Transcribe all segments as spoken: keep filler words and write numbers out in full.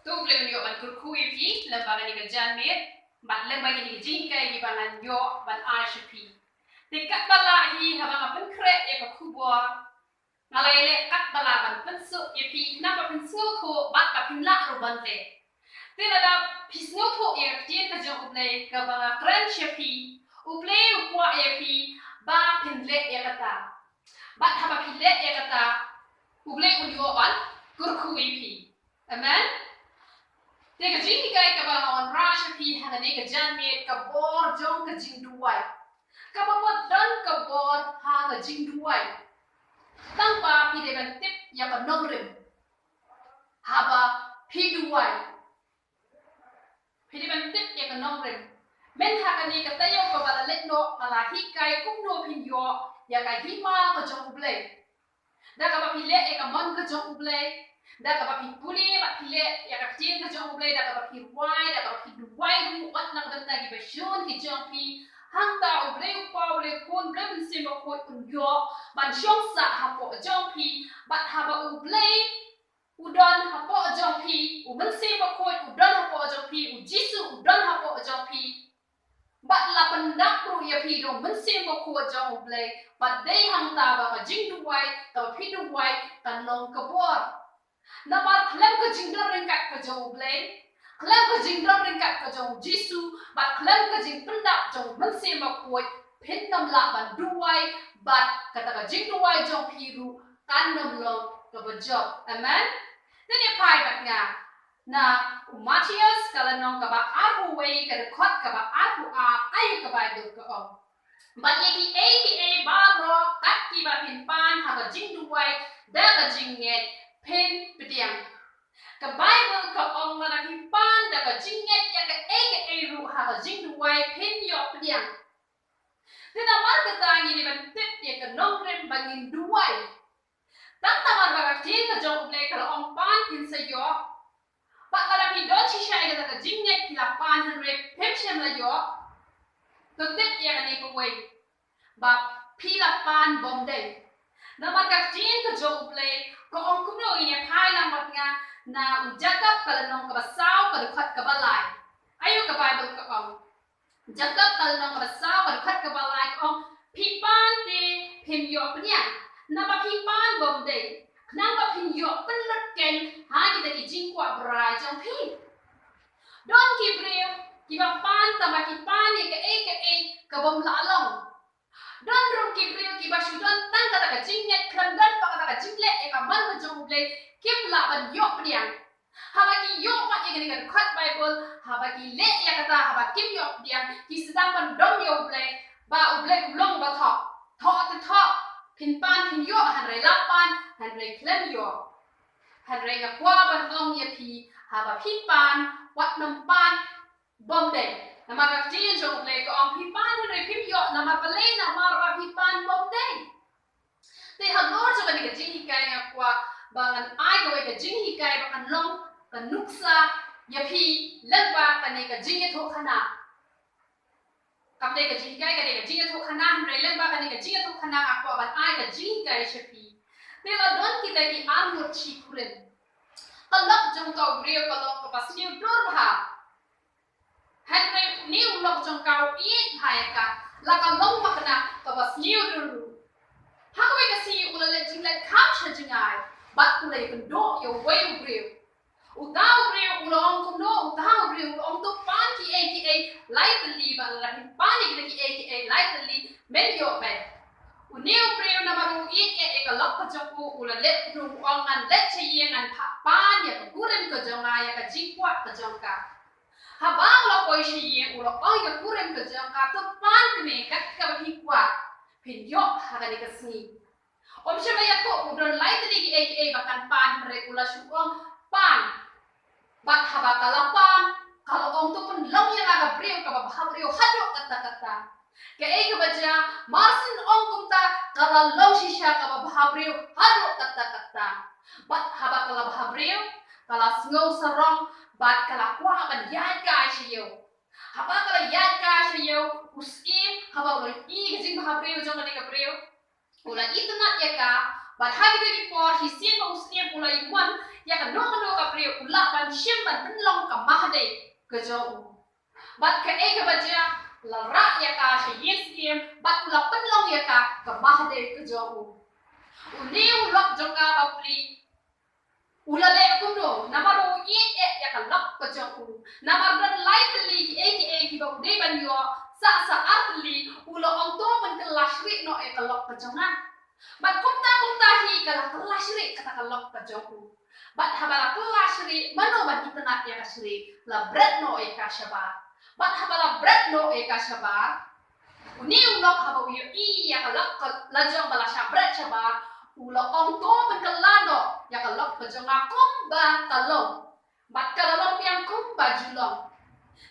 To U Blei un ïoh ban kyrkhu ïa phi lyngba kane ka janmiet bad lyngba kine ki jinghikai kiba ngan ïoh ban ai sha phi. Te katba lah hi, haba nga pynkhreh ïa ka khubor, nga la ïaleh katba lah ban pynsuk ïa phi, khnang ba phin sngewthuh bad ba phin lah ruh ban leh. Te lada phi sngewthuh ïa ka ktien ka jong U Blei kaba nga kren sha phi, U Blei u kwah ïa phi ba phin leh ïa kata. Bad haba phi leh ïa kata, U Blei un ïoh ban kyrkhu ïa phi. Amen. Te ka jinghikai kaba nga wanrah sha phi ha kane ka janmiet, ka bor jong ka jingduwai. Kaba mut don ka bor ha ka jingduwai. Tang ba phi dei ban tip ïa ka nongrim haba phi duwai. Phi dei ban tip ïa ka nongrim. Mynta ha kane ka taïew kaba la leit noh, nga la hikai kumno phin ïoh ïa ka hima ka jong U Blei. Da kaba phi leh ïa ka mon ka jong U Blei, da kaba phi pule bad phi leh ïa ka ktien ka jong U Blei, da kaba phi rwai, da kaba phi duwai ruh wat na ka bynta kiba shun ki jong phi. Hangta U Blei U Kpa, U Blei U Khun, U Blei Mynsiem Bakhuid un ïoh ban shong sah hapoh jong phi. Bad haba U Blei u don hapoh jong phi, U Mynsiem Bakhuid u don hapoh jong phi, U Jisu u don hapoh jong phi, bad la pyndap ruh ïa phi da U Mynsiem Bakhuid jong U Blei, bad dei hangta ba ka jingduwai kaba phi duwai kan long ka bor. Namar khlem ka jingdon ryngkat ka jong U Blei, khlem ka jingdon ryngkat ka jong U Jisu, bad khlem ka jingpyndap jong U Mynsiem Bakhuid, phin ym lah ban duwai, bad kata ka jingduwai jong phi ruh kan ym long kaba jop. Amen. Te ngin phai bad nga na u Mathaios ka lynnong kaba arphew wei, ka dkhot kaba arphew ar, ïa ka Baibl ka ong: Bad ïa kiei kiei baroh kat kiba phin pan ha ka jingduwai da ka jingngeit, phin pdiang. Ka Baibl ka ong lada phi pan da ka jingngeit ïa kaei kaei ruh ha ka jingduwai, phin ïoh pdiang. Te namar kata ngi dei ban tip ïa ka nongrim ba ngin duwai. Tang namar ba ka ktien ka jong U Blei ka la ong pan phin sa ïoh. Bad lada phi don shisha ïa kata ka jingngeit, phi la pan hynrei phim shym la ïoh, to tip ïa kane kawei, ba phi la pan bym dei. Namar ka ktien ka jong U Blei ka ong kumno, ngin ïa phai lang bad nga na u Jakob ka lynnong kaba saw, ka dkhot kaba lai. Ïa ka Baibl ka ong, Jakob ka lynnong kaba saw, ka dkhot kaba lai ka ong: Phi pan te phim ïoh pdiang. Naba phi pan bym dei, khnang ba phin ïoh pynlut keiñ ha kita ki jingkwah brai jong phi. Don ki briew kiba pan tang ba ki pan ïa kaei kaei ka bym lah long. Don ruh ki briew kiba shu don tang kata ka jingngeit, khlem don pat kata ka jingleh ïa ka mon ka jong U Blei, kim lah ban ïoh pdiang. Haba ki ïoh pat ïa kane ka dkhot Baibl, haba ki leh ïa kata, haba kim ïoh pdiang, ki sdang ban dom ïa U Blei, ba U Blei u long ba thoh. Thoh te thoh, phin pan phin ïoh, hynrei la pan, hynrei khlem ïoh. Hynrei nga kwah ban ong ïa phi, haba phi pan, wat nym pan bym dei. Namar ka ktien jong U Blei ka ong phi pan hynrei phim ïoh, namar balei? Namar ba phi pan bym dei. Te halor jong kane ka jinghikai nga kwah ba ngan ai kawei ka jinghikai ba kan long ka nuksa ïa phi lyngba kane ka jingïathuhkhana. Kam dei ka jinghikai, ka dei ka jingïathuhkhana, hynrei lyngba kane ka jingïathuhkhana nga kwah ban ai ka jinghikai sha phi. Te la don kita ki arngut shi kurim. Ka lok jong uta u briew ka long kaba sniew dur bha. Hynrei une u lok jong ka u ïeit bha ïa ka, la ka long makna kaba sniew dur ruh. Ha kawei ka sngi u la leit jingleit kham sha jngai bad u la ïakynduh ïa uwei u briew. Uta u briew u la ong kumno? Uta u briew u la ong, to pan kiei kiei lai tylli, bad lada phi pan ïa kita kiei kiei lai tylli, men ïoh beit. Une u briew namar u ïeit ïa ka lok ka jong u, u la leit, u ong, ngan leit sha ïing, ngan pan ïa ka kurim ka jong nga ïa ka jingkwah ka jong ka. Haba u la poi sha ïing u la ong ïa ka kurim ka jong ka, to pan kmie kat kaba phi kwah, phin ïoh ha kane ka sngi. Ym shym la ïathuh u don lai tylli kiei kiei ba kan pan, hynrei u la shu ong pan. Bad haba ka la pan, ka la ong, to pynlong ïa nga ka briew kaba bhabriew haduh katta katta. Kaei kaba jia, mar syn ong kumta, ka la long shisha kaba bhabriew haduh katta katta. Bad haba ka la bhabriew, ka la sngew sarong bad ka la kwah ban ïaid kai sha ïew. Haba ka la ïaid kai sha ïew, u syiem haba u la ïohi ka jingbhabriew jong kane ka briew, u la itynnad ïa ka, Bad ha kito ki por, shisien ba u Syiem u la ïamon ïa kano kano ka briew, u lah ban shim ban pynlong ka mahadei ka jong u. Bad kaei kaba jia, la rah ïa ka sha ïing syiem, bad u la pynlong ïa ka ka mahadei ka jong u. Une u lok jong nga bapli, u la leh kumno, namar u ïeit ïa ka lok ka jong u. Namar don lai tylli kiei kiei kiba u dei ban ïoh, sa sa ar tylli, u la ong to pynkylla shrieh noh ïa ka lok ka jong nga. Bad kumta kumta hi ka la kylla shrieh kata ka lok ka jong u. Bad haba la kylla shrieh, mano ban itynnad ïa ka shrieh, la bret noh ïa ka shabar. Bad haba la bret noh ïa ka shabar, une u lok haba u ïohi ïa ka lok ka la jong ba la shah bret shabar, u la ong to pynkylla noh ïa ka lok ka jong nga kumba ka long. Bad ka la long biang kumba ju long.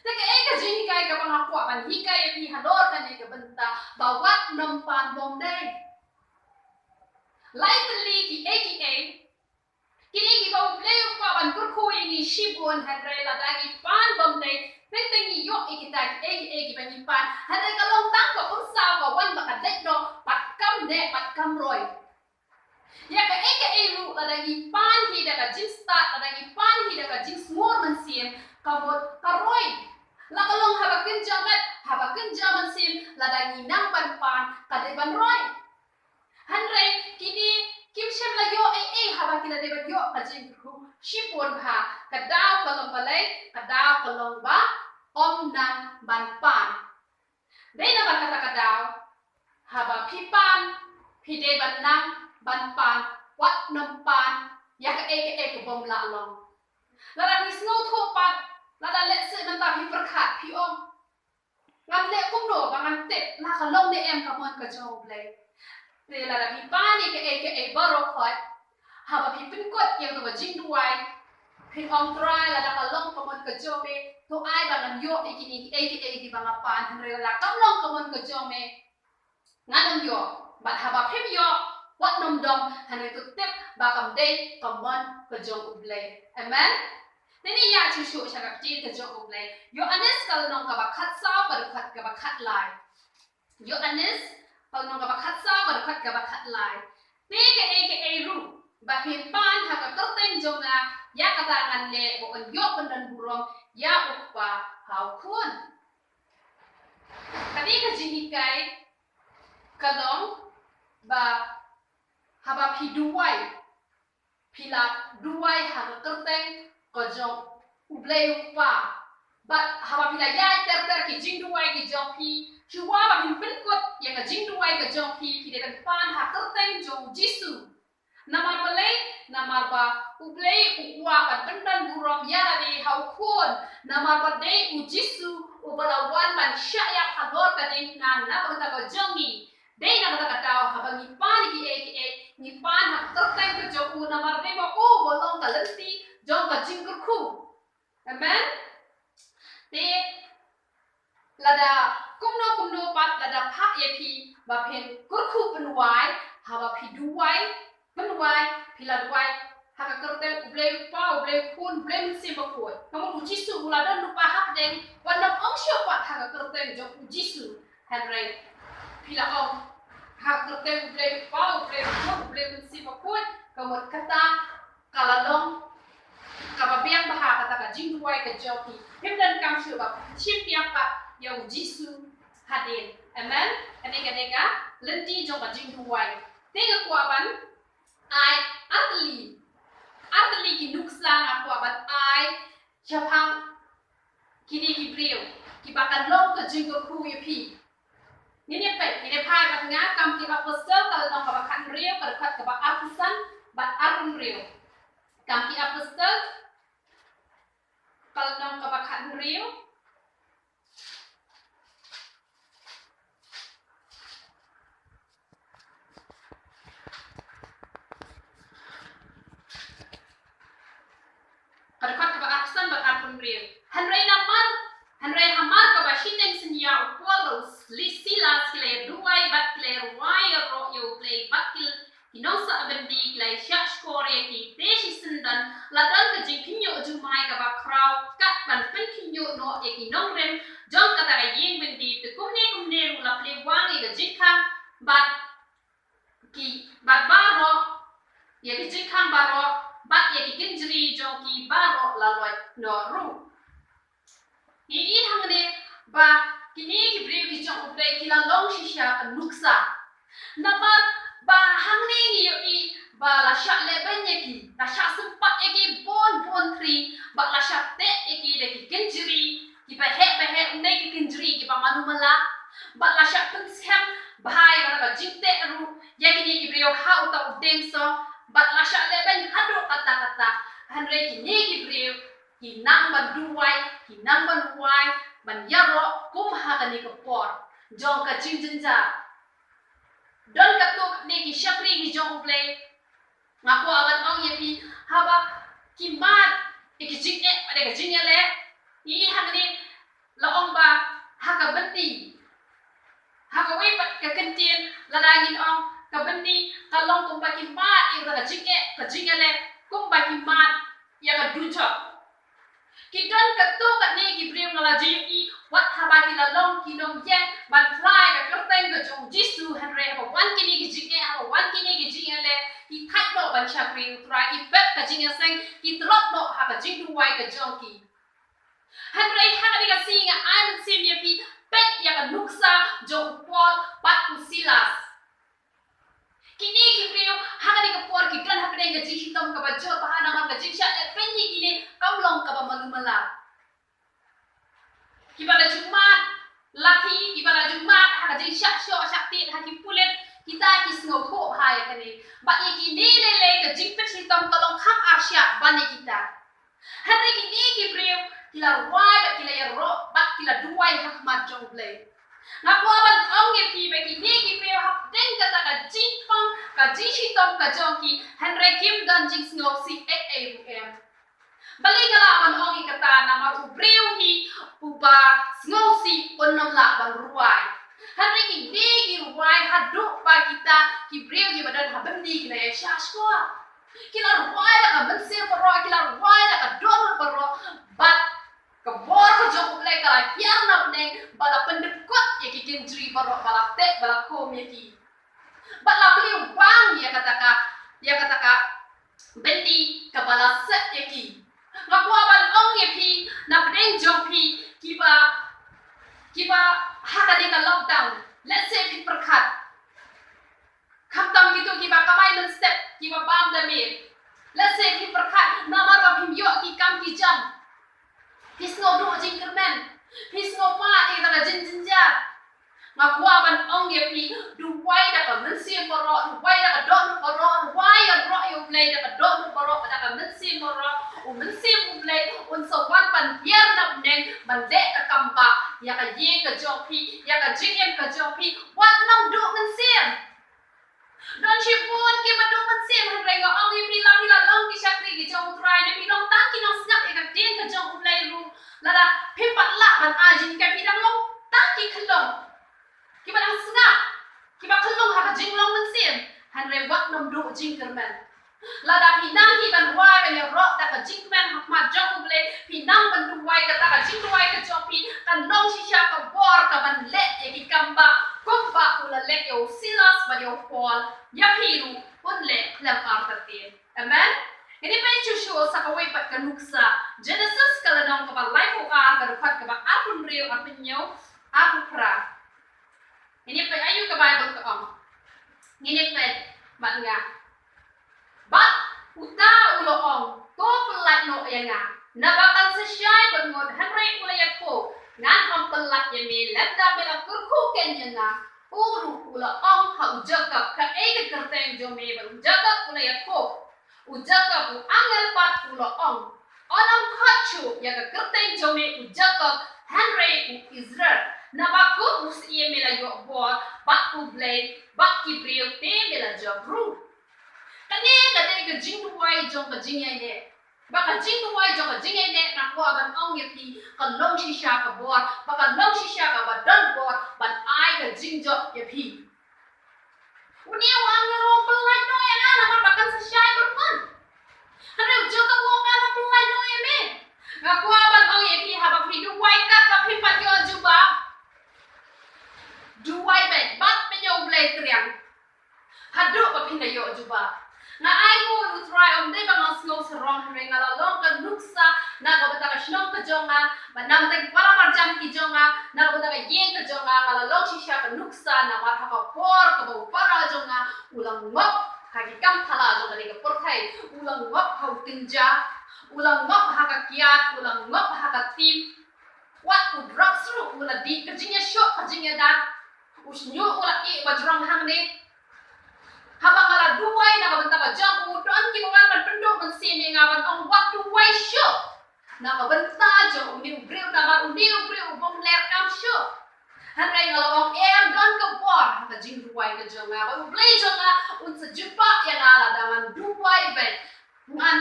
Te kaei ka jinghikai kaba nga kwah ban hikai ïa phi halor kane ka bynta ba wat nym pan bymdei. Lai tylli kiei kiei, kine kiba U Blei u kwah ban kyrkhu ïa ngi shibun, hynrei lada ngi pan bymdei, teng teng ngi ïoh ïa kita kiei kiei kiba ngi pan, hynrei ka long tang ka umsaw ka wan ba ka dei noh, bad kam neh bad kam roi. Ïa kaei kaei ruh lada ngi pan hi da ka jingstad, lada ngi pan hi da ka jingsngur mynsiem, ka mut ka roi. La ka long haba kynja met, haba kynja mynsiem, lada ngi nang ban pan, ka dei ban roi. Hynrei kine kim shym la ïoh ei ei haba ki la dei ban ïoh ka jingkyrkhu shibun bha. Ka daw ka long balei, ka daw ka long ba ym nang ban pan. Dei namar kata ka daw, haba phi pan, phi dei ban nang ban pan, wat nym pan ïa kaei kaei ka bym lah long. Lada phi sngewthuh pat, lada lehse mynta phi pyrkhat, phi ong, ngan leh kumno ba ngan tip la ka long ne em ka mon ka jong U Blei. Te lada phi pan ïa kaei kaei baroh khoit, haba phi pynkut ïa kaba jingduwai, phin ong, Trai, lada ka long ka mon ka jong me, to ai ba ngan ïoh ïa kine kiei kiei kiba nga pan, hynrei lada kam long ka mon ka jong me, ngan ym ïoh. Bad haba phim ïoh, wat nym dom, hynrei to tip ba kam dei ka mon ka jong U Blei. Amen. Te ngin ïa shu shu sha ka ktien ka jong U Blei. Ïoannis ka lynnong kaba khatsaw, ka dkhot kaba khatlai. Ïoannis ka lynnong kaba khatsaw, ka dkhot kaba khatlai. Te kaei kaei ruh ba phin pan ha ka kyrteng jong nga, ïa kata ngan leh, ba yn ïoh pyndonburom ïa U Kpa ha U Khun. Kane ka jinghikai ka long ba haba phi duwai, phi la duwai ha ka kyrteng ka jong U Blei U Kpa. Bad haba phi la ïaid ter ter ki jingduwai ki jong phi, shuwa ba phin pynkut ïa ka jingduwai ka jong phi, phi dei ban pan ha kyrteng jong U Jisu. Namar balei, namar ba U Blei u kwah ban pyndonburom ïa lade ha U Khun. Namar ba dei U Jisu uba la wan ban shah ïap halor ka diengphna na ka bynta ka jong ngi. Dei na kata ka daw haba ngi pan kiei kiei, ngi pan ha ka kyrteng ka jong u, namar dei ma u uba long ka lynti jong ka jingkyrkhu. Amen. Te lada kumno kumno pat, lada phah ïa phi ba phin kyrkhu pynwai, haba phi duwai, pynwai, phi la duwai ha ka kyrteng U Blei U Kpa, U Blei U Khun, U Blei Mynsiem Bakhuid. Ka mut U Jisu u la don lypa hapdeng, wat nym ong shuh pat ha ka kyrteng jong U Jisu. Hynrei phi la ong ha ka kyrteng U Blei U Kpa, U Blei U Khun, U Blei Mynsiem Bakhuid, ka mut kata ka la long kaba biang bha, kata ka jingduwai ka jong phi. Phim donkam shuh ba phin shim biang pat ïa U Jisu hadien. Amen. Kane ka dei ka lynti jong ka jingduwai. Te nga kwah ban ai artylli, artylli ki nuksa nga kwah ban ai shaphang kine ki briew kiba kan long ka jingkyrkhu ïa phi. Ngin ïa peit, ngin ïa phai bad nga Kam ki Apostol ka lynnong kaba khathynriew, ka dkhot kaba arphew san bad arphew hynriew. Kam ki Apostol ka lynnong kaba khathynriew, ka dkhot kaba arphew san bad arphew hynriew. Hynrei namar, hynrei hamar kaba shiteng synñia u Paul bad u Silas ki la ïa duwai bad ki la ïa rwai ïaroh ïa U Blei bad ki, ki nongsah byndi ki la ïa shahshkor ïa ki. Te shisien don la don ka jingkhynñiuh jumai kaba khraw kat ban pynkhynñiuh noh ïa ki nongrim jong kata ka ïing byndi. Te kumne kumne ruh la plie wang ïa ka jingkhang bad ki, bad baroh ïa ki jingkhang baroh, bad ïa ki kynjri jong ki baroh la loit noh ruh. Ngi i hangne ba kine ki briew ki jong U Blei ki la long shisha ka nuksa. Namar ba hangne ngi ïohi ba la shah lehbeiñ ïa ki, la shah sympat ïa ki bun bun tri, bad la shah teh ïa ki da ki kynjri kiba heh ba heh, ne ki kynjri kiba malu mala, bad la shah pynshem bha ïa ka jingteh ruh ïa kine ki briew ha uta u dieng song, bad la shah lehbeiñ haduh katta katta. Hynrei kine ki briew ki nang ban duwai, ki nang ban wai, ban ïaroh kum ha kane ka por jong ka jingjynjar. Don katto katne ki shakri ki jong U Blei, nga kwah ban ong ïa phi, haba ki mad ïa ka jingeh bad ïa ka jingïaleh. Ngi i hangne la ong ba ha ka byndi, ha kawei pat ka kyntien lada ngin ong ka byndi, ka long kumba ki mad ïa ka jingeh, ka jingïaleh, kumba ki mad ïa ka dujok. Ki don katto katne ki briew nga la ju ïohi, wat haba ki la long ki nongïeng ban phla ïa ka kyrteng ka jong U Jisu, hynrei haba wan kine ki jingeh, haba wan kine ki jingïaleh, ki thait noh ban shakri U Trai, ki pep ka jingïaseng, ki tlot noh ha ka jingduwai ka jong ki. Hynrei ha kane ka sngi nga ai mynsiem ïa phi, peit ïa ka nuksa jong u Paul bad u Silas. Kine ki briew ha kane ka por ki don hapdeng ka jingshitom kaba jur bha, namar ka jingshah lehbeiñ ïa kine kam long kaba malu mala. Kiba la ju mad lathi, kiba la ju mad ha ka jingshah shoh shah tied ha ki pulit, kita ki sngewthuh bha ïa kane. Bad ïa kine lei lei ka jingpynshitom ka long kham arshah ban ïa kita. Hynrei kine ki briew ki la rwai bad ki la ïaroh bad ki la duwai ha khmat jong U Blei. Nga kwah ban ong ïa phi ba kine ki briew hapdeng kata ka jingpang, ka jingshitom ka jong ki, hynrei kim don jingsngewsih ei ei ruh em. Balei nga lah ban ong ïa kata? Namar u briew hi uba sngewsih un ym lah ban rwai. Hynrei kine ki rwai haduh ba kita ki briew kiba don ha byndi ki la ïaishah shuwa. Ki la rwai da ka mynsiem baroh, ki la rwai da ka dohnud baroh, bad ka bor ka jong U Blei ka la hiar na bneng, ba la pyndykut ïa ki kynjri baroh, ba la teh, ba la khum ïa ki. Bad la plie wang ïa kata ka, ïa kata ka byndi kaba la set ïa ki. Nga kwah ban ong ïa phi, na pdeng jong phi kiba, kiba ha kane ka lockdown, lehse phi pyrkhat. Khamtam kito kiba kamai mynstep, kiba bam da miet, lehse phi pyrkhat namar ba phim ïoh ki kam ki jam. Phi sngew duh jingkyrmen, phi sngew mad ïa kata ka jingjynjar. Nga kwah ban ong ïa phi, duwai da ka mynsiem baroh, duwai da ka dohnud baroh, duwai ïaroh ïa U Blei da ka dohnud baroh, da ka mynsiem baroh. U Mynsiem U Blei un sa wan ban hiar na bneng ban leh ka kam ba ïa ka ïing ka jong phi, ïa ka jingim ka jong phi. Wat nym duh mynsiem. Don shibun kiba duh mynsiem, hynrei nga ong ïa phi, la phi la long ki shakri ki jong U Trai, ne phi long tang ki nongsngap ïa ka ktien ka jong U Blei ruh, lada phim pat lah ban ai jinghikai, phi dang long tang ki khyllung kiba dang sngap, kiba khyllung ha ka jinglong mynsiem. Hynrei wat nym duh jingkyrmen. Lada phi nang hi ban wai ban ïaroh da ka jingkmen ha khmat jong U Blei, phi nang ban duwai, kata ka jingduwai ka jong phi kan long shisha ka bor kaban leh ïa ki kam ba kumba u la leh ïa u Silas bad ïa u Paul, ïa phi ruh un leh lem artatien. Amen. Ngin ïa peit shuh shuh sa kawei pat ka nuksa, Genesis ka lynnong kaba laiphew ar, ka dkhot kaba arphew hynriew, arphew hynñiew, arphew phra. Ngin ïa peit aïu ka Baibl ka ong. Ngin ïa peit bad nga. Bad uta u la ong, to pyllait noh ïa nga, naba kan sa shai bad ngut. Hynrei u la ïathuh, ngan ym pyllait ïa me lymda me la kyrkhu keiñ ïa nga. U ruh u la ong ha u Jakob, kaei ka kyrteng jong me? Bad u Jakob u la ïathuh. U Jakob u angel pat u la ong, yn ym khot shuh ïa ka kyrteng jong me u Jakob, hynrei u Israel, naba kum u syiem me la ïoh bor bad U Blei, bad ki briew te me la jop ruh. Kane ka dei ka jingduwai jong ka jingïaineh. Ba ka jingduwai jong ka jingïaineh, nga kwah ban ong ïa phi, ka long shisha ka bor, ba ka long shisha kaba don bor ban ai ka jingjop ïa phi. Une u angel u ong, pyllait noh ïa nga namar ba kan sa shai bad ngut. Hynrei u Jakob u ong, ngan ym pyllait noh ïa me. Nga kwah ban ong ïa phi, haba phi duwai katba phim pat ïoh jubab, duwai beit bad pynïoh U Blei triang haduh ba phin da ïoh jubab. Nga ai nguh Nga la long ka nuksa na ka bynta ka shnong ka jong nga, bad na ka bynta ki para marjan ki jong nga, na ka bynta ka ïing ka jong nga, nga la long shisha ka nuksa namar ha ka por kaba u para jong nga u la ngop ha ki kam thala jong kane ka pyrthei, u la ngop ha u tynja, u la ngop ha ka kiad, u la ngop ha ka tip. Wat u drugs ruh u la dih, ka jingïashoh, ka jingïadat. U shñiuh u la ïeh ba jrong hangne. Haba nga la duwai na ka bynta ka jong u, don kiba wan ban pynduh mynsiem ïa nga ban ong wat duwai shuh na ka bynta jong une u briew, namar une u briew u bym leh kam shuh. Hynrei nga la ong em, don ka bor ha ka jingduwai ka jong nga, ba U Blei jong nga un sa jubab ïa nga lada ngan duwai beit. Ngan,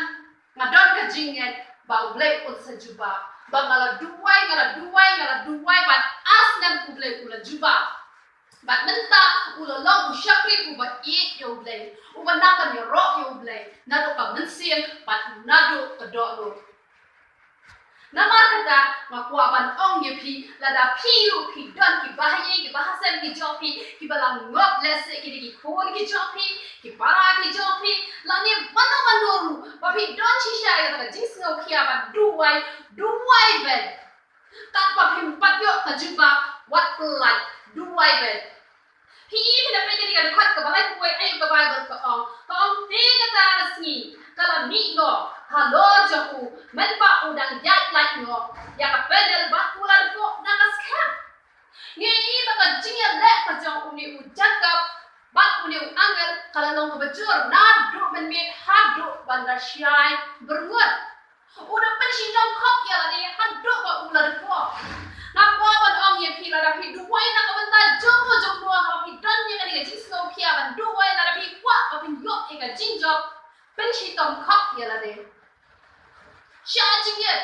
nga don ka jingngeit ba U Blei un sa jubab. Ba nga la duwai, nga la duwai, nga la duwai, bad ha snem U Blei u la jubab. Bad mynta u la long u shakri uba ïeit ïa U Blei, uba nang ban ïaroh ïa U Blei naduh ka mynsiem bad naduh ka dohnud. Namar kata nga kwah ban ong ïa phi, lada phi ruh phi don ki bahaïing, ki bahasem ki jong phi kiba la ngop, lehse kine ki khun ki jong phi, ki para ki jong phi, lane mano mano ruh ba phi don shisha ïa ka jingsngewkhia ban duwai, duwai beit. Katba phim pat ïoh ka jubab, wat pyllait, duwai beit. Phi i, phi da peit kane ka dkhot kaba laiphew wei, aïu ka Baibl ka ong? Ka ong, te kata ka sngi ka la mih noh halor jong u, mynba u dang ïaid lait noh ïa ka pandal, bad u la dkoh na ka skhem. Ngi i ba ka jingïaleh ka jong une u Jakob bad une u angel ka la long kaba jur naduh mynmiet haduh ban da shai byrngut. U da pynshitom khop ïa lade haduh ba u la dkoh. Nga kwah ban ong ïa phi, lada phi duwai na ka bynta jong u jong u, haba phi don ïa kane ka jingsngewkhia ban duwai, lada phi kwah ba phin ïoh ïa ka jingjop, pynshitom khop ïa lade. Shah jingit.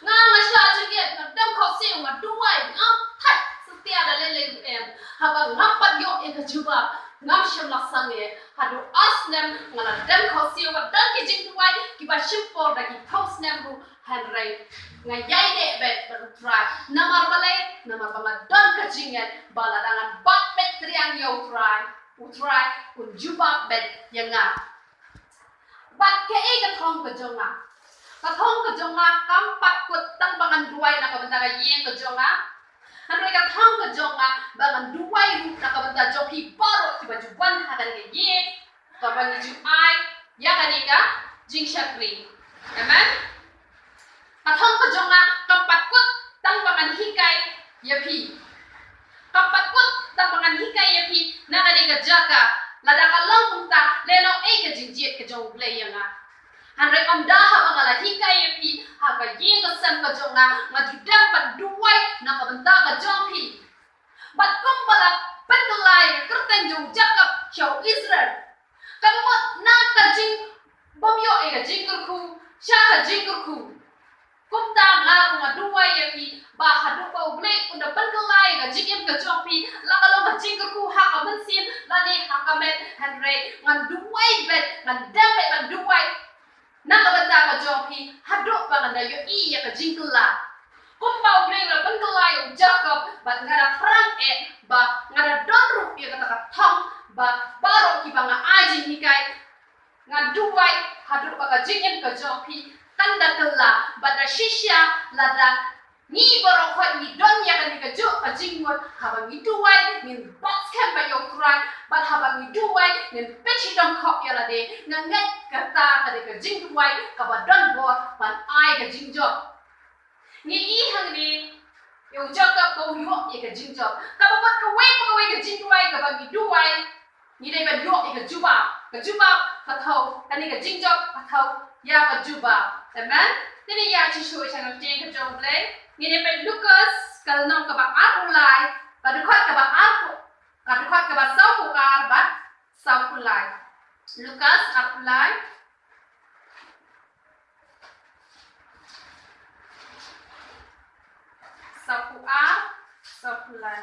Nga, nga shah jingit, nga dem khohsiew, nga duwai, nga thait satia da lei lei ruh em. Haba ngam pat ïoh ïa ka jubab, ngam shym la sangeh. Haduh ar snem nga la dem khohsiew, bad don ki jingduwai kiba shim por da ki phew snem ruh, hynrei nga ïaineh beit bad U Trai. Namar balei? Namar ba nga don ka jingngeit ba lada ngan bat beit triang ïa U Trai, U Trai un jubab beit ïa nga. Bad kaei ka thong ka jong nga? Ka thong ka jong nga kam pat kut tang ba ngan duwai na ka bynta ka ïing ka jong nga. Hynrei ka thong ka jong nga ba ngan duwai ruh na ka bynta jong phi baroh kiba ju wan ha kane ka ïing, kaba ngi ju ai ïa kane ka jingshakri. Amen. Ka thong ka jong nga kam pat kut tang ba ngan hikai ïa phi. Kam pat kut tang ba ngan hikai ïa phi na kane ka jaka. Lada ka long kumta, lehnoh ei ka jingjied ka jong U Blei ïa nga. Hynrei ym da haba nga la hikai ïa phi ha ka ïing ka sem ka jong nga, nga ju dem ban duwai na ka bynta ka jong phi. Bad kumba la pynkylla ïa ka kyrteng jong u Jakob sha u Israel, ka mut na ka jingbymïoh ïa ka jingkyrkhu sha ka jingkyrkhu, kumta nga ruh nga duwai ïa phi ba haduh ba U Blei un da pynkylla ïa ka jingim ka jong phi, la ka long ka jingkyrkhu ha ka mynsiem lane ha ka met, hynrei ngan duwai beit, ngan dem beit ban duwai na ka bynta ka jong phi haduh ba ngan da ïohi ïa ka jingkylla. Kumba U Blei u la pynkylla ïa u Jakob, bad nga da thrang eh ba nga da don ruh ïa kata ka thong ba baroh kiba nga ai jinghikai, nga duwai haduh ba ka jingim ka jong phi kan da kylla, bad da shisha lada ngi baroh khoit ngi don ïa kane kajuh ka jingmut, haba ngi duwai ngin bat skhem bha ïa U Trai, bad haba ngi duwai ngin pynshitom khop ïa lade. Nga ngeit kata ka dei ka jingduwai kaba don bor ban ai ka jingjop. Ngi i hangne ïa u Jakob ba u ïoh ïa ka jingjop. Kaba mut kawei pa kawei ka jingduwai kaba ngi duwai, ngi dei ban ïoh ïa ka jubab. Ka jubab ka thew, kane ka jingjop ka thew ïa ka jubab. Amen. Te ngi ïa shisha sha ka ktien ka jong U Blei. Ngin ïa peit Lukas ka lynnong kaba arphew lai, ka dkhot kaba arphew, ka dkhot kaba sawphew ar bad sawphew lai. Lukas arphew lai, sawphew ar, sawphew lai.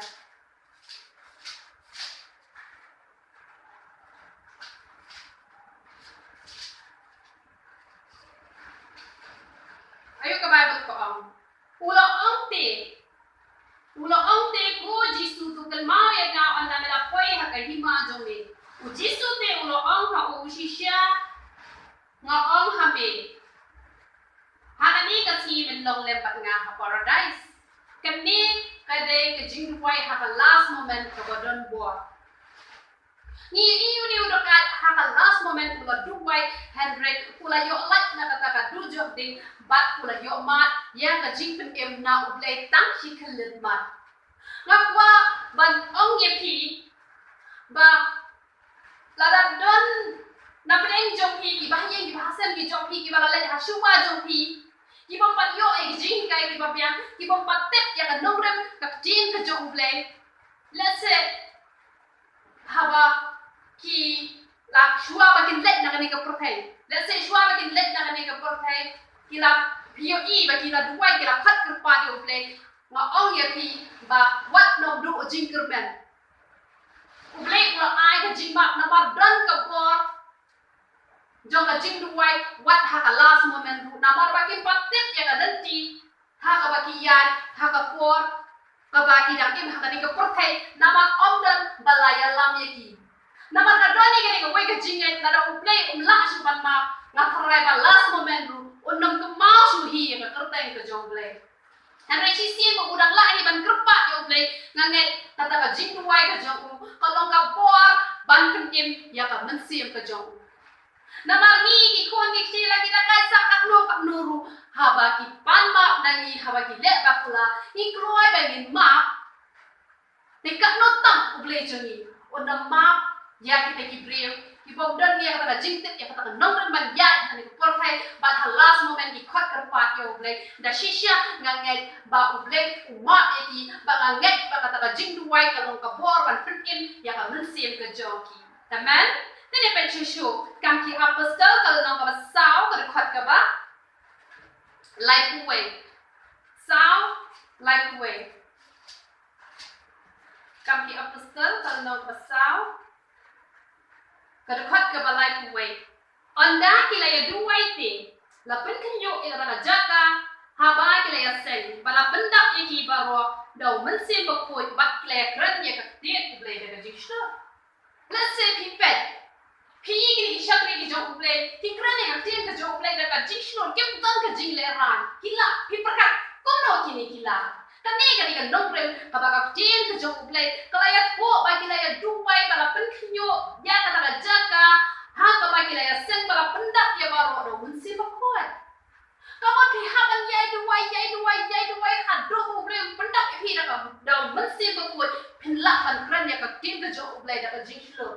Aïu ka Baibl ka ong? U la ong te, u la ong te, ko Jisu, to kynmaw ïa nga ynda me la poi ha ka hima jong me. U Jisu te u la ong ha u, shisha nga ong ha me, jingduwai ha ka last moment kaba don bor. Ngi ïohi une u dukhat ha ka last moment u la duwai, hynrei u la ïoh lait na kata ka dujok ding bad u la ïoh mad ïa ka jingpynim na U Blei tang shi khyllipmat. Nga kwah ban ong ïa phi ba lada don na pdeng jong phi, kiba ha ïing kiba ha sem ki jong phi, kiba la leit ha shuwa jong phi, ki bym pat ïoh ïa ki jinghikai kiba biang, ki bym pat tip ïa ka nongrim ka ktien ka jong U Blei. Lehse haba ki la shuwa ba kin leit na kane ka pyrthei, lehse shuwa ba kin leit na kane ka pyrthei, ki la, phi ïohi ba ki la duwai, ki la khot kyrpad ïa U Blei. Nga ong ïa phi ba wat nym duh jingkyrmen. U Blei u la ai ka jingmap namar don ka bor jong ka jingduwai wat ha ka last moment ruh, namar ba kim pat tip ïa ka lynti ha kaba ki ïaid, ha ka por kaba ki dang im ha kane ka pyrthei, namar ym don ba la ïalam ïa ki. Namar ka don ïa kane kawei ka jingngeit, lada U Blei um lah shuh ban map, nga tharai ba last moment ruh un nym kynmaw shuh hi ïa ka kyrteng ka jong U Blei. Hynrei shisien ba u dang lah hi ban kyrpad ïa U Blei, nga ngeit kata ka jingduwai ka jong u ka long ka bor ban pynim ïa ka mynsiem ka jong u. Namar ngi ki khun ki kti la ki la kai sak katno katno ruh, haba ki pan map na ngi, haba ki leh bakla, ngi kloi ba ngin map. Te katno tam U Blei jong ngi un da map ïa kita ki briew ki bym don ïa kata ka jingtip, ïa kata ka nongrim ban ïaid ha kane ka pyrthei, bad ha last moment ki khot kyrpad ïa U Blei. Da shisha nga ngeit ba U Blei u map ïa ki, ba nga ngeit ba kata ka jingduwai ka long ka bor ban pynim ïa ka mynsiem ka jong ki. Amen. Te ngin peit shuh shuh Kam ki Apostol ka lynnong kaba saw, ka dkhot kaba laiphew wei. Saw, laiphew wei. Kam ki Apostol ka lynnong kaba saw, ka dkhot kaba laiphew wei. Ynda ki la ïa duwai te, la pynkhynñiuh ïa kata ka jaka haba ki la ïa seng, bad la pyndap ïa ki baroh da U Mynsiem Bakhuid, bad ki la ïa kren ïa ka ktien U Blei da ka jingshlur. Lehse phi peit, phi ïohi kine ki shakri ki jong U Blei ki kren ïa ka ktien ka jong U Blei da ka jingshlur, kim don ka jinglehrain. Ki lah, phi pyrkhat kumno kine ki lah. Kane ka dei ka nongrim kaba ka ktien ka jong U Blei ka la ïathuh, ba ki la ïa duwai, ba la pynkhynñiuh ïa kata ka jaka ha kaba ki la ïa seng, ba la pyndap ïa baroh da U Mynsiem Bakhuid. Ka mut phi hap ban ïai duwai, ïai duwai, ïai duwai haduh ba U Blei un pyndap ïa phi da ka, da U Mynsiem Bakhuid, phin lah ban kren ïa ka ktien ka jong U Blei da ka jingshlur.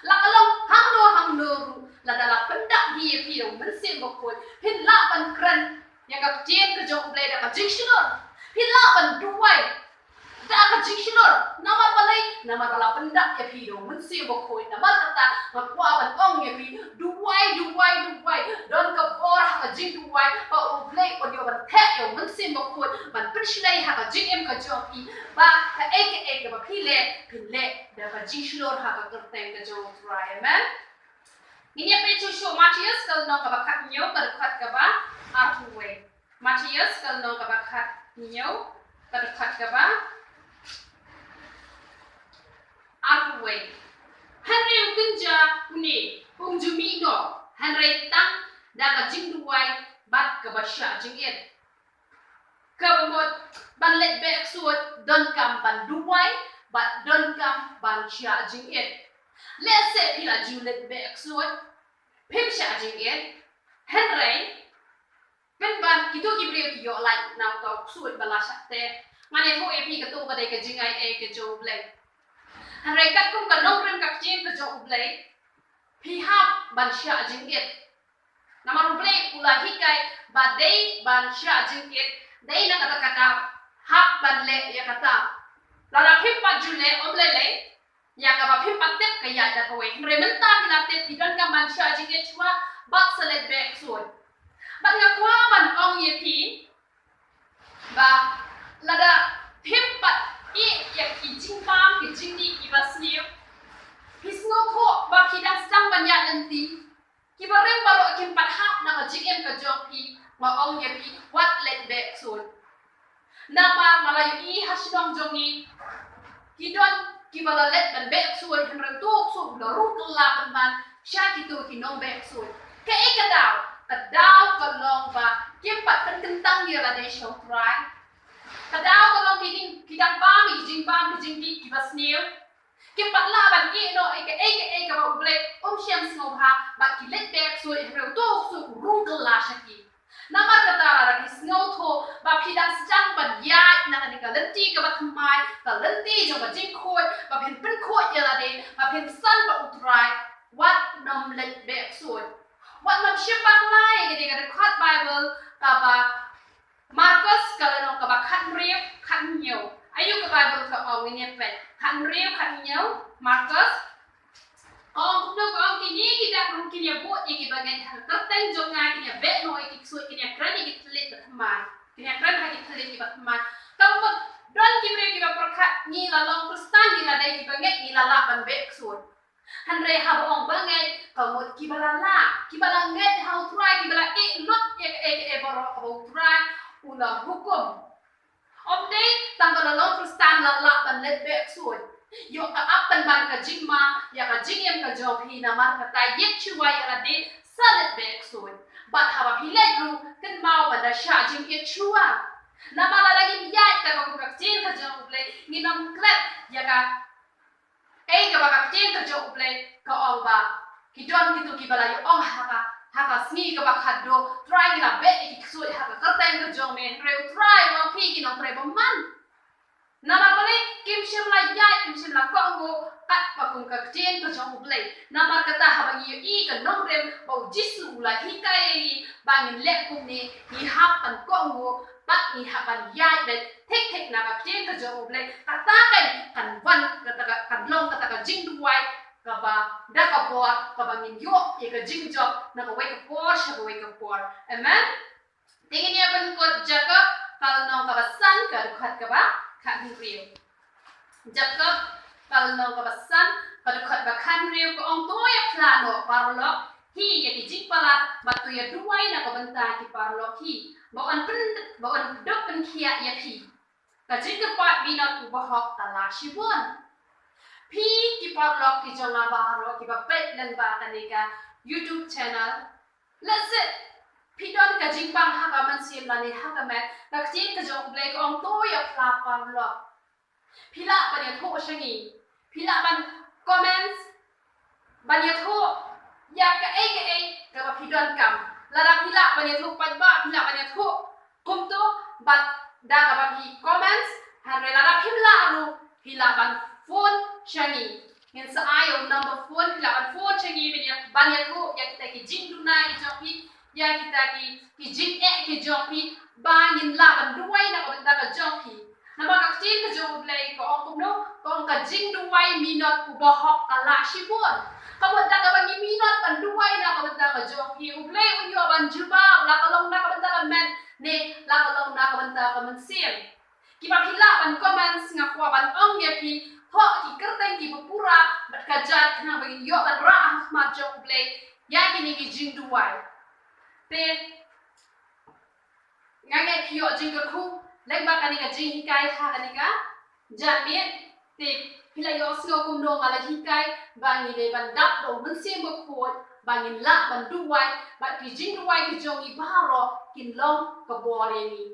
La ka long hangno hangno ruh, lada la pyndap hi ïa phi da U Mynsiem Bakhuid, phin lah ban kren ïa ka ktien ka jong U Blei da ka jingshlur. Phin lah ban duwai da ka jingshlur. Namar balei? Namar ba la pyndap ïa phi da U Mynsiem Bakhuid. Namar kata nga kwah ban ong ïa phi, duwai, duwai, duwai. Don ka bor ha ka jingduwai, ba U Blei un ïoh ban theh ïa U Mynsiem Bakhuid ban pynshlei ha ka jingim ka jong phi, ba kaei kaei kaba phi leh, phin leh da ka jingshlur ha ka kyrteng ka jong U Trai. Amen. Ngin ïa peit shuh shuh Mathaios ka lynnong kaba khathynñiew, ka dkhot kaba arphew wei. Mathaios ka lynnong kaba khathynñiew, ka dkhot kaba arphew wei. Hynrei u kynja une um ju mih noh, hynrei tang da ka jingduwai bad kaba shah jingit. Kaba mut ban leit beh ksuid donkam ban duwai bad donkam ban shah jingit. Lehse phi la ju leit beh ksuid, phim shah jingit, hynrei pynban kito ki briew ki ïoh lait na uta u ksuid ba la shah teh. Ngan ïathuh ïa phi kato ka dei ka jingai ei ka jong U Blei. Hynrei katkum ka nongrim ka ktien ka jong U Blei, phi hap ban shah jingit. Namar U Blei u la hikai ba dei ban shah jingit, dei na kata ka daw hap ban leh ïa kata. Lada phim pat ju leh, ym lei lei, ïa kaba phim pat tip ka ïaid da kawei. Hynrei mynta phi la tip, phi donkam ban shah jingit shuwa bad sa leit beh ksuid. Bad nga kwah ban ong ïa phi ba lada phim pat ïeh ïa ki jingbam, ki jingdih kiba sniew, phi sngewthuh ba phi dang sdang ban ïaid lynti. Kiba rim baroh kim pat hap na ka jingim ka jong phi, nga ong ïa phi, wat leit beh ksuid. Namar nga la ïohi ha shnong jong ngi, ki don kiba la leit ban beh ksuid, hynrei uto u ksuid u la rung kylla pynban sha kito ki nongbeh ksuid. Kaei ka daw? Ka daw ka long ba kim pat pynkyntang ïa lade sha U Trai. Ka daw ka long ki dang, ki dang bam ïa bam ki jingdih kiba sniew. Kim pat lah ban ïeh noh ïa kaei kaei kaba U Blei um shym sngewbha, bad ki leit beh ksuid, hynrei uto u ksuid u rung kylla sha ki. Namar kata lada phi sngewthuh ba phi dang sdang ban ïaid na kane ka lynti kaba thymmai, ka lynti jong ka jingkhuid, ba phin pynkhuid ïa lade, ba phin san bad U Trai, wat nym leit beh ksuid. Wat nym shim bakla ïa kane ka dkhot Baibl kaba Markos ka lynnong kaba khathynriew, khathynñiew. Aïu ka Baibl ka ong, ngin ïa peit. Khathynriew, khathynñiew, Markos. Ka ong kumno, ka ong, kine ki dak ruh kin ïa bud ïa kiba ngeit ha ka kyrteng jong nga, kin ïa beh noh ïa ki ksuid, kin ïa kren ïa ki thylliej ba thymmai. Kin ïa kren ha ki thylliej kiba thymmai. Ka mut don ki briew kiba pyrkhat ngi la long Khristan, ngi la dei kiba ngeit, ngi la lah ban beh ksuid. Hynrei haba ong ba ngeit, ka mut kiba la lah, kiba la ngeit ha U Trai, kiba la ïeh lut ïa kaei kaei baroh kaba U Trai u la hukum. Ym dei tang ba la long Khristan la lah ban leit beh ksuid. Ïoh ka ap pynban ka jingma ïa ka jingim ka jong phi, namar kata ïeit shuwa ïa lade sa leit beh ksuid. Bad haba phi leit ruh, kynmaw ban da shah jingïeit shuwa. Namar lada ngim ïaid katkum ka ktien ka jong U Blei, ngin ym klet ïa ka Ei kaba ka ktien ka jong U Blei ka ong ba ki don kito kiba la ïa ong ha ka, ha ka sngi kaba khatduh, Trai, ngi la beh ïa ki ksuid ha ka kyrteng ka jong me, hynrei U Trai u ong, phi ki nongtrei bymman. Namar balei? Kim shym la ïaid, kim shym la kohnguh katba kum ka ktien ka jong U Blei. Namar kata haba ngi ïohi ka nongrim ba U Jisu u la hikai ïa ngi ba ngin leh kumne, ngi hap ban kohnguh bad ngi hap ban ïaid beit thik thik na ka ktien ka jong U Blei. Kata kan, kan wan, kata ka, kan long kata ka jingduwai kaba da ka bor, kaba ngin ïoh ïa ka jingjop na kawei ka por sha kawei ka por. Amen. Te ngin ïa pynkut Jakob ka lynnong kaba san, ka dkhot kaba khathynriew. Jakob ka lynnong kaba san, ka dkhot ba khathynriew, ka ong, to ïa phla noh paralok hi ïa ki jingpalat, bad to ïa duwai na ka bynta ki paralok hi, ba yn pyn, ba yn dup pynkhiah ïa phi. Ka jingkyrpad minot u bahok ka la shibun. Phi ki paralok ki jong nga baroh kiba peit lyngba kane ka YouTube channel, lehse phi don ka jingbang ha ka mynsiem lane ha ka met, ka ktien ka jong U Blei ka ong to ïa phla paralok. Phi lah ban ïathuh sha ngi. Phi lah ban comments, ban ïathuh ïa kaei kaei kaba phi donkam. Lada phi lah ban ïathuh paidbah, phi lah ban ïathuh kumto bad da kaba phi comments, hynrei lada phim lah ruh, phi lah ban phone sha ngi. Ngin sa ai ïa u number phone, phi lah ban phone sha ngi ban ïa, ban ïathuh ïa kita ki jingduna ki jong phi, ïa kita ki, ki jingeh ki jong phi, ba ngin lah ban duwai na ka bynta ka jong phi. Namar ka ktien ka jong U Blei ka ong kumno, ka ong ka jingduwai minot u bahok ka la shibun. Ka mut da kaba ngi minot ban duwai na ka bynta ka jong phi, U Blei un ïoh ban jubab, la ka long na ka bynta ka met ne la ka long na ka bynta ka mynsiem. Kiba phi lah ban comments, nga kwah ban ong ïa phi, thoh ki kyrteng kiba pura bad ka jait khnang ba ngin ïoh ban rah ha khmat jong U Blei ïa kine ki jingduwai. Te nga ngeit phi ïoh jingkyrkhu lyngba kane ka jinghikai ha kane ka janmiet. Te phi la ïohsngew kumno nga la hikai ba ngi dei ban dap da U Mynsiem Bakhuid ba ngin lah ban duwai, bad ki jingduwai ki jong ngi baroh kin long ka bor ïa ngi.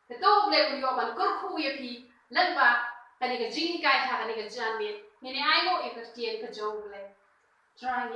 Te to U Blei un ïoh ban kyrkhu ïa phi lyngba kane ka jinghikai ha kane ka janmiet. Ngin ïa ainguh ïa ka ktien ka jong U Blei. Trai